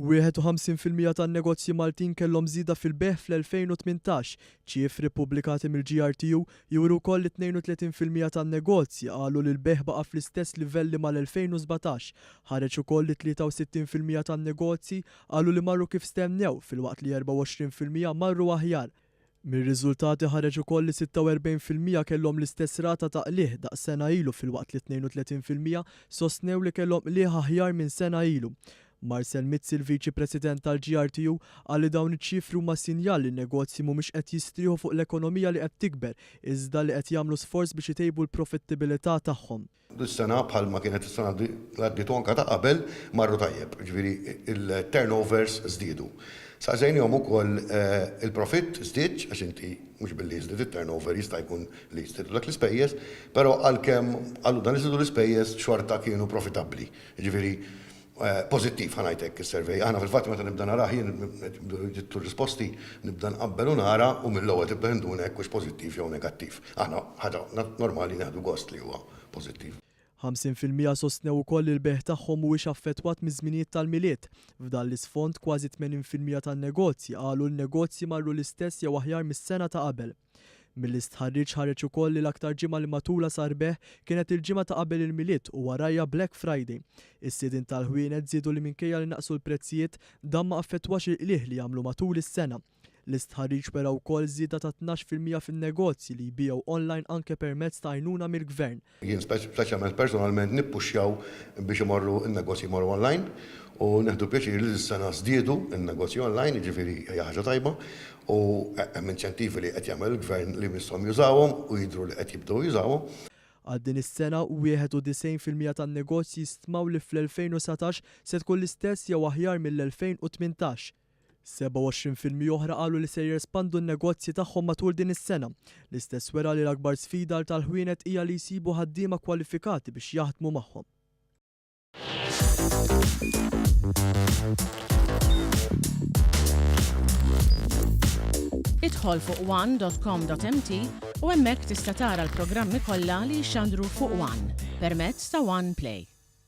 51% tan-negozji Maltin kellhom żieda fil-bejgħ fl-2018. Ċifri ppubblikati mill-GRTU juru wkoll li 32% tan-negozji qalu li l-bejgħ baqa' fl-istess livelli mal-2017. Ħareġ ukoll li 63% tan-negozji qalu li marru kif stennew filwaqt li 24% marru aħjar. Mir-riżultati ħareġ ukoll li 46% kellhom l-istess rata ta' qligħ daqs sena ilu filwaqt li 32% sostnew li kellhom qligħ aħjar minn sena ilu. Marcel Mizzi l-Viċi President tal-GRTU qal li dawn iċ-ċifri huma sinjal li n-negozji mhumiex qed jistrieħu fuq l-ekonomija li qed tikber iżda li qed jagħmlu sforz biex itejbu l-profittibilità tagħhom. Dis-sena bħalma kienet is-sena li għaddiet u anke ta' qabel marru tajjeb, jiġifieri il-turnovers żdiedu. Saqsejniehom ukoll il-profitt żdiedx għax inti mhux billi jiżdied it-turnover jista' jkun li jiżdiedulek l-ispejjeż, però għalkemm qalulna li żdiedu l-ispejjeż xorta kienu profitabbli. Jiġifieri pożittiv ħa ngħid hekk is-survey. Aħna fil-fatt meta nibda narah jien jidħlu r-risposti nibda nqabbel u nara u mill-ewwel tibda tinduna jekk hux pożittiv jew negattiv. Aħna ħaġa normali nieħdu gost li huwa pożittiv. 50% sostnew ukoll li l-bejgħ tagħhom mhuwiex affettwat miż-żminijiet tal-Milied. F'dan l-isfond, kważi 80% tan-negozji qalu li n-negozji marru l-istess jew aħjar mis-sena ta' qabel. Mill-istħarriġ ħareġ ukoll li l-aktar ġimgħa li matulha sar bejgħ kienet il-ġimgħa ta' qabel il-Milied u warajha Black Friday. Is-sidien tal-ħwienet żiedu li minkejja li naqsu l-prezzijiet, dan ma affettwax il-qligħ li jagħmlu matul is-sena. L-istħarriġ wera wkoll żieda ta' 12% fin-negozji li jbigħu online anke permezz ta' għajnuna mill-Gvern. Jien speċjalment personalment nippuxxjaw biex imorru n-negozji jmorru online u nieħdu pjaċir li dis-sena żdiedu n-negozji online, jiġifieri hija ħaġa tajba u hemm inċentivi li qed jagħmel il-Gvern li jmisshom jużawhom u jidhru li qed jibdew jużawhom. Għal din is-sena, 91% tan-negozji stmaw li fl-2019 se tkun l-istess jew aħjar mill-2018. 27% oħra qalu li ser jespandu n-negozji tagħhom matul din is-sena. L-istess wera li l-akbar sfida għal tal-ħwienet hija li jsibu ħaddiema kwalifikati biex jaħdmu magħhom. Idħol fuq one.com.mt u hemmhekk tista' tara l-programmi kollha li jixxandru fuq One permezz ta' One Play.